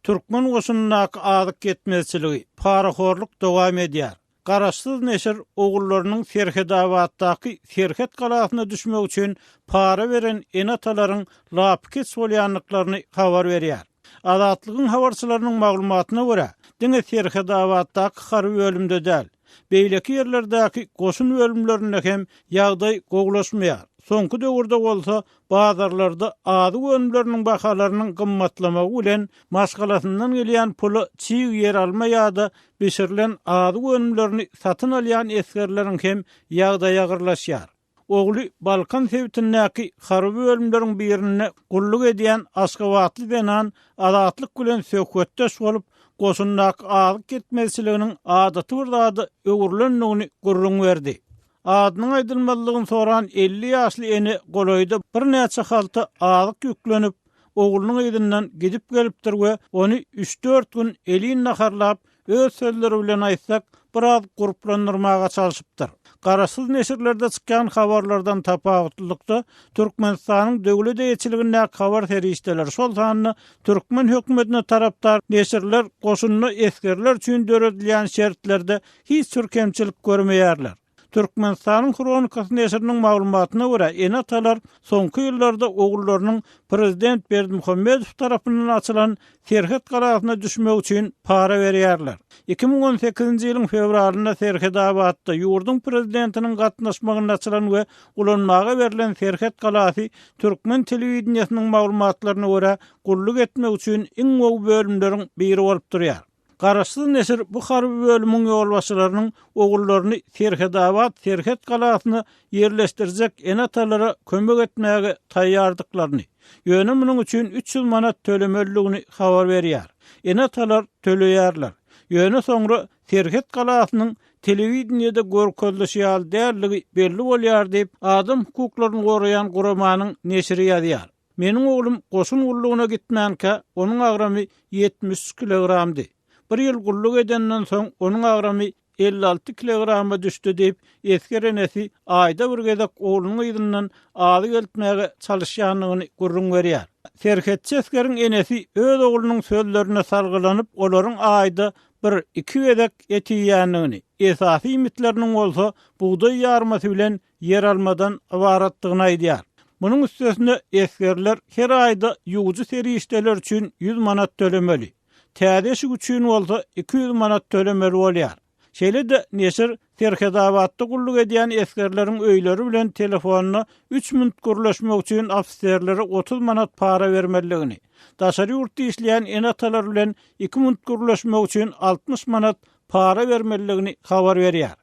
Türkmen goşunyndaky azyk ýetmezçiligi, parahorluk dowam edýär. Garaşsyz neşir ogullarynyň Serhetabatdaky serhet galasyna düşmek üçin para beren ene-atalaryň lapykeç bolýandyklaryny habar berýär. Azatlygyň habarçylarynyň maglumatyna görä, diňe Serhetabatdaky harby bölümde däl, beýleki ýerlerdäki goşun bölümlerinde hem ýagdaý gowulaşmaýar. Soňky döwürde bolsa bazarlarda azyk önümleriniň bahalarynyň gymmatlamagy bilen maşgalasyndan gelýän pula çig ýeralma ýa-da bişirilen azyk önümlerini satyn alýan esgerleriň hem ýagdaýy agyrlaşýar. Ogly Balkan sebitindäki harby bölümleriň birinde gulluk edýän aşgabatly zenan Azatlyk bilen söhbetdeş bolup, goşundaky azyk ýetmezçiliginiň adaty bir zada öwrülendigini gürrüň berdi. Adynyň aýdylmazlygyny soran 50 ýaşly ene golaýda birnäçe halta azyk ýüklenip, oglunyň yzyndan gidip gelipdir we ony üç-dört gün elin naharlap, öz sözleri bilen aýtsak, biraz gurplandyrmaga çalşypdyr. Garaşsyz neşirlerde çykýan habarlardan tapawutlylykda, Türkmenistanyň döwlet eýeçiligindäki habar serişdeleri, şol sanda türkmen hökümetine tarapdar neşirler goşunda esgerler üçin döredilýän şertlerde hiç bir kemçilik görmeýärler. Türkmenistanyň Hronikasy neşiriniň maglumatyna görä, ene-atalar soňky ýyllarda ogullarynyň prezident Berdimuhamedow tarapyndan açylan serhet galasyna düşmek üçin para berýärler. 2018-nji ýylyň fewralynda Serhetabatda ýurduň prezidentiniň gatnaşmagynda açylan we ulanmaga berlen serhet galasy türkmen telewideniýesiniň maglumatlaryna görä, gulluk etmek üçin iň gowy bölümleriň biri bolup durýar. Garaşsyz neşir bu harby bölümiň ýolbaşçylarynyň ogullaryny Serhetabat serhet galasyna ýerleşdirjek ene-atalara kömek etmäge taýýardyklaryny, ýöne munuň üçin 300 manat tölemelidigini habar berýär. Ene-atalar töleýärler. Ýöne soňra serhet galasynyň telewideniýede görkezilişi ýaly däldigi belli bolýar diýip, adam hukuklaryny goraýan guramanyň neşiri ýazýar. Meniň oglum goşun gullugyna gitmänkä, onuň agramy 73 kilogramdy. Bir ýyl gulluk edenden soň, onuň agramy 56 kilograma düşdi diýip, esger enesi aýda bir gezek oglunyň yzyndan azyk eltmäge çalyşýandygyny gürrüň berýär. Serhetçi esgeriň enesi öz oglunyň sözlerine salgylanyp, olaryň aýda bir, iki gezek et iýýändigini, esasy iýmitleriniň bolsa bugdaý ýarmasy bilen ýeralmadan ybaratdygyny aýdýar. Munuň üstesine, esgerler her aýda ýuwujy serişdeler üçin 100 manat tölemeli. Täze eşik üçin bolsa 200 manat tölemeli bolýar. Şeýle-de, neşir Serhetabatda gulluk edýän esgerleriň öýleri bilen telefonda üç minut gürleşmek üçin ofiserlere 30 manat para bermelidigini, daşary ýurtda işleýän ene-atalar bilen iki minut gürleşmek üçin 60 manat para bermelidigini habar berýär.